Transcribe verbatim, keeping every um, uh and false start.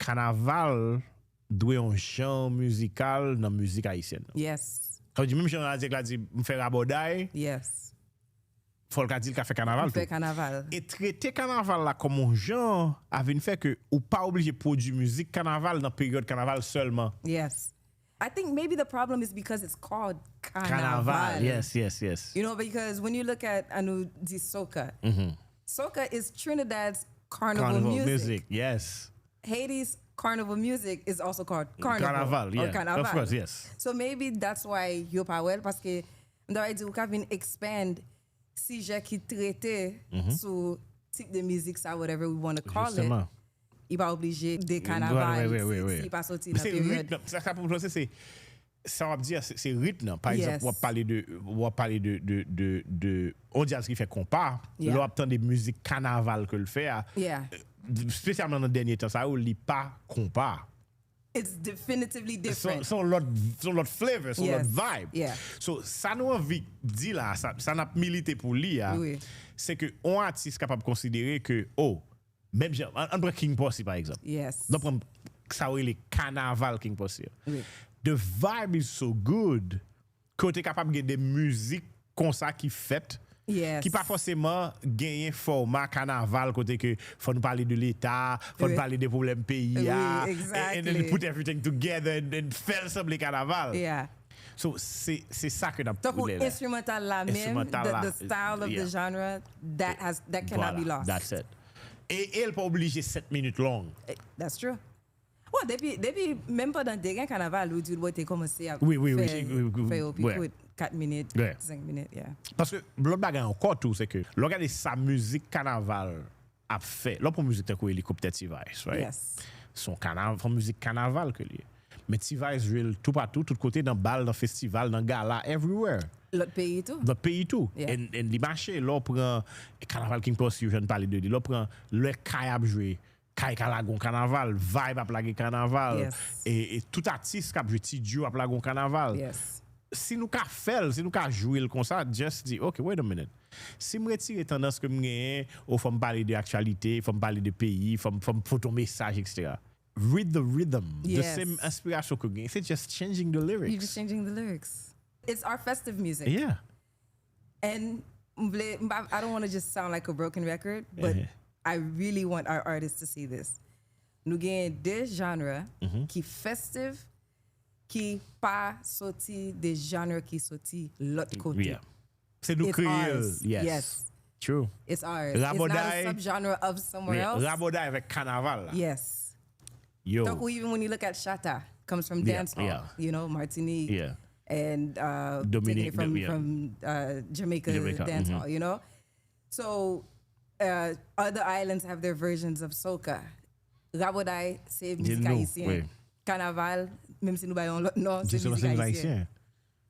kanaval dwe yon jan mizikal nan mizik ayisyèn nan. Yes. Sa vle di, menm jan Azèk la di, "M fè rabòday," yes, fò l ka di l ka fè kanaval tou. M fè kanaval. E trete kanaval la kòm yon jan a vin fè ke ou pa oblije pwodui mizik kanaval nan peryòd kanaval sèlman. Yes. I think maybe the problem is because it's called kanaval. Kanaval, yes, yes, yes. You know, because when you look at, ann nou di, soca. Mm-hmm. Soca is Trinidad's carnival music. Carnival music, yes. Haiti's carnival music is also called carnival, carnaval, or, yeah, carnaval. Of course, yes. So maybe that's why yo pa wè l, paske m ta di ou ka vin expand sijè ki trete, mm-hmm, sou tip de mizik sa, whatever we want to call it. Justement. Li pa oblije de kanaval, wi, wi, wi, si, wi, si li pa soti nan peryòd. Sa, sa pou m panse, se sa w ap di a, se, se ritm nan. Pa egzanp, yes, w ap pale de, w ap pale de, de, de, de yon djaz ki fè konpa, yeah, lè w ap tande mizik kanaval ke l fè a, yeah, espesyalman nan dènye tan sa yo, li pa konpa. It's definitively different. Se yon lòt, se yon lòt flavor, se yon lòt vibe. Yes. Yeah. So, sa nou anvi di la, sa, sa n ap milite pou li a, wi, se ke yon atis kapab konsidere ke, oh, menm jan, ann, ann pran King Posse, pa egzanp. Yes. Nou pran sa yo rele kanaval King Posse a. Wi. The vibe is so good ke w te kapab gen de mizik konsa ki fèt, yes, ki pa fòseman genyen fòma kanaval kote ke fò nou pale de Leta, fò nou, wi, pale de pwoblèm peyi a, wi, and, and then, exactly, put everything together and, and fè l sanble kanaval. Yeah. So, se, se sa ke n ap. Tankou enstrimantal la menm, enstrimantal the, la, the style of the, yeah, genre, that has, that cannot be lost. Voilà, that's it. E, e l pa oblije sèt minit long. Eh, that's true. Bon, depi, depi, menm pandan te gen kanaval, ou di w te kòmanse ap, wi, wi, wi, fè, wi, wi, fè yo pi, wi, kout, kat minit, wi, senk minit, yeah. Paske lòt bagay ankò tou, se ke lè w gade sa mizik kanaval ap fè, lè w pran mizik tankou Elikoptè T-Vice, right? Yes. Se yon kana-, se yon mizik kanaval ke li ye. Men T-Vice jwe l toupatou, tout kote, nan bal, nan festival, nan gala, everywhere. Lòt peyi tou. Lòt peyi tou. Yeah. And, and li mache, lè w pran kanaval King Posse, yo jwenn pale de li, lè w pran lè kay ap jwe, kay ka lage yon kanaval, Vibe ap lage kanaval, yes, e, e tout atis k ap jwe, Ti Djo ap lage yon kanaval. Yes. Si nou ka fè l, si nou ka jwe l konsa, just di, "Ok, wait a minute. Si m retire tandans ke m genyen, o fò m pale de aktyalite, fò m pale de peyi, fò m, fò m pote yon mesaj, et cetera" Read the rhythm, the, yes, same inspirasyon ke w genyen. Se just changing the lyrics. You're just changing the lyrics. It's our festive music. Yeah. And m vle, m pa, I don't want to just sound like a broken record, but, uh-huh, I really want our artists to see this. Nou gen de genre, mm-hmm, ki festive, ki pa soti de genre ki soti lòt kote. Yeah. Se nou kreye l. It's ours. Yes. Yes. True. It's ours. It's not a, rabòday, subgenre of somewhere, yeah, else. Rabòday avèk kanaval la. Yes. Yo. Tankou, even when you look at Shatta, comes from, yeah, dancehall, yeah, you know, Martinique, yeah, and, uh, taking it, Dominique, from, yeah, from, uh, Jamaica, Jamaica, dancehall, mm-hmm, you know? So, uh, other islands have their versions of soca. Rabòday, se mizik ayisyen. Wi. Kanaval, menm si nou ba yo yon lòt non, se mizik ayisyen.